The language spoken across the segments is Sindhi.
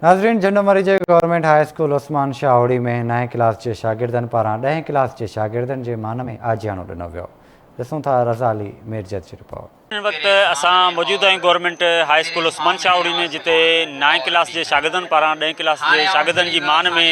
ناظرين جهنڊو مري جي government high school Usman Shahori ۾ نائين ڪلاس جي شاگردن پاران ڏهين ڪلاس جي شاگردن جي مان ۾ آجياڻو ڏنو ويو ڏسون ٿا رضا علي ميرجت جي رپورٽ. هن وقت اسان موجود آهيون government high school Usman Shahori ۾ جتي نائين ڪلاس جي شاگردن پاران ڏهين ڪلاس جي شاگردن جي مان ۾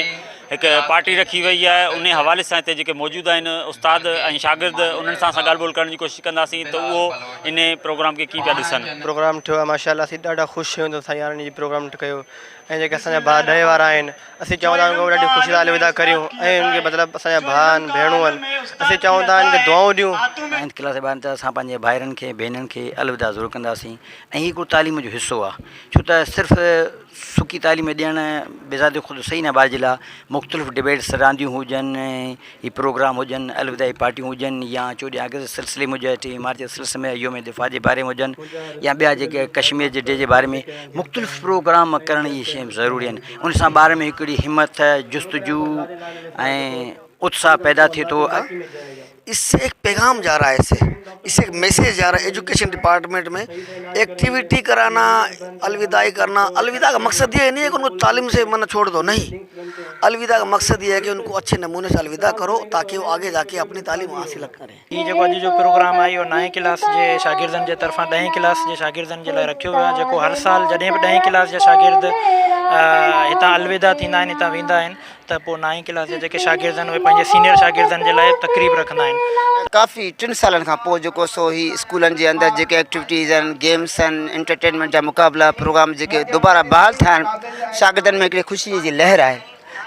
هڪ پارٽي رکي وئي آهي انهي حوالي سان هتي جيڪي موجود آهن استاد ۽ شاگرد انهن سان اسان ڳالهه ٻولهه ڪرڻ جي ڪوشش ڪنداسين ته اهو انهي پروگرام کي ڪيئن پيا ڏسن. پروگرام ٺھيو آھي ماشاءالله اسين ڏاڍا خوش آھيون ته اسان يارن جي پروگرام ڪيو ۽ جيڪي اسان جا ڀاء ڏھين وارا آھن اسين چاھون ٿا ان کي ڏاڍي خوشي سان الوداع ڪريون ۽ ان کي مطلب اسان جا ڀاء آھن ڀيڻون آھن اسين چاھون ٿا ان کي دعائون ڏيون. نائنٿ ڪلاس جي ٻارن ته اسان پنهنجي ڀائرن کي ڀينرن کي الوداع ضرور ڪنداسين ۽ هي هڪڙو تعليم جو حصو آهي ڇو ته صرف سڪي تعليم ڏيڻ بذات خود صحيح نه ٻار جي لاء مختلف ڊبيٽس رانديون هجن هي پروگرام هجن، الوداعي پارٽيون هجن يا چوڏهين آگسٽ جي سلسلي ۾ هجي، ٽيهين مارچ جي سلسلي ۾ يوم دفاع جي باري ۾ هجن يا ٻيا جيڪي ڪشمير جي ڊي جي باري ۾ مختلف پروگرام ڪرڻ اهي شيون ضروري آهن ان سان ٻار ۾ هڪڙي همٿ، جستجو ۽ اتساهه پيدا ٿئي ٿو. اس سي ايڪ پيغام جا رها هي اس سي اس سي ايڪ ميسيج جا رها هي ايجوڪيشن ڊپارٽمينٽ ۾ ايڪٽيوٽي ڪرانا الوداعي ڪرنا الوداع ڪا مقصد يي نهي هي ڪه ان ڪو تعليم سي من ڇوڙ دو نهي الوداع ڪا مقصد يي هي ڪه ان ڪو اڇي نموني سي الوداع ڪرو تاڪه هو آگي جا ڪي اپني تعليم حاصل ڪري. هي جيڪو اڄ جو پروگرام آهي اهو نائين ڪلاس جي شاگردن جي طرفان ڏهين ڪلاس جي شاگردن جي لاء رکيو ويو آهي جيڪو هر سال جڏهن به ڏهين ڪلاس جا شاگرد هتان الوداع ٿيندا آهن هتان ويندا آهن ته پوء نائين ڪلاس جا جيڪي شاگرد آهن اهي پنهنجي سينئر شاگردن جي لاء تقريب رکندا آهن. ڪافي ٽن سالن کان پوء جيڪو سو هي اسڪولن جي اندر جيڪي ايڪٽيوٽيز آهن گيمس آهن انٽرٽينمينٽ جا مقابلا پروگرام جيڪي دوباره بحال ٿيا آهن شاگردن ۾ هڪڙي خوشي جي لهر آهي.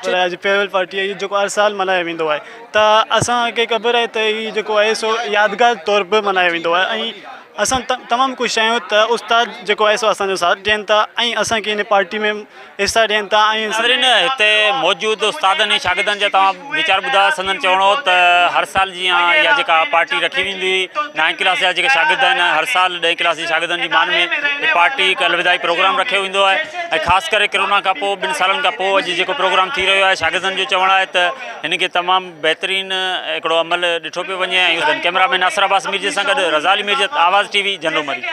اڄ فيئرويل پارٽي آهي جيڪو هر سال ملهايو ويندو آهي ته اسان کي خبر آهي ته هي جيڪو آهي سو يادگار طور به ملهايو ويندو آهي ۽ اسان تمام خوش آهيون ته استاد جيڪو آهي سو اسان جو ساٿ ڏين ٿا ۽ اسان کي هن پارٽي ۾ حصا ڏين ٿا ۽. ناظرين هتي موجود استادن ۽ شاگردن جا توهان ويچار ٻڌا سندن چوڻ هو ته هر سال جيان اها جيڪا پارٽي رکي ويندي هئي نائين ڪلاس جا جيڪي شاگرد آهن هر سال ڏهين ڪلاس جي شاگردن جي مان ۾ هي پارٽي هڪ الوداعي پروگرام رکيو ويندو آهي ۽ خاص ڪري ڪرونا کان پوء ٻن سالن کان پوء اڄ جيڪو پروگرام ٿي رهيو آهي شاگردن جو چوڻ آهي ته هن کي تمام بهترين هڪڙو عمل ڏٺو پيو وڃي ۽ ڪئميرا مين ناصر عباس ميرجت سان گڏ رضا علي ميرجت آواز ٽي وي جهنڊو مري.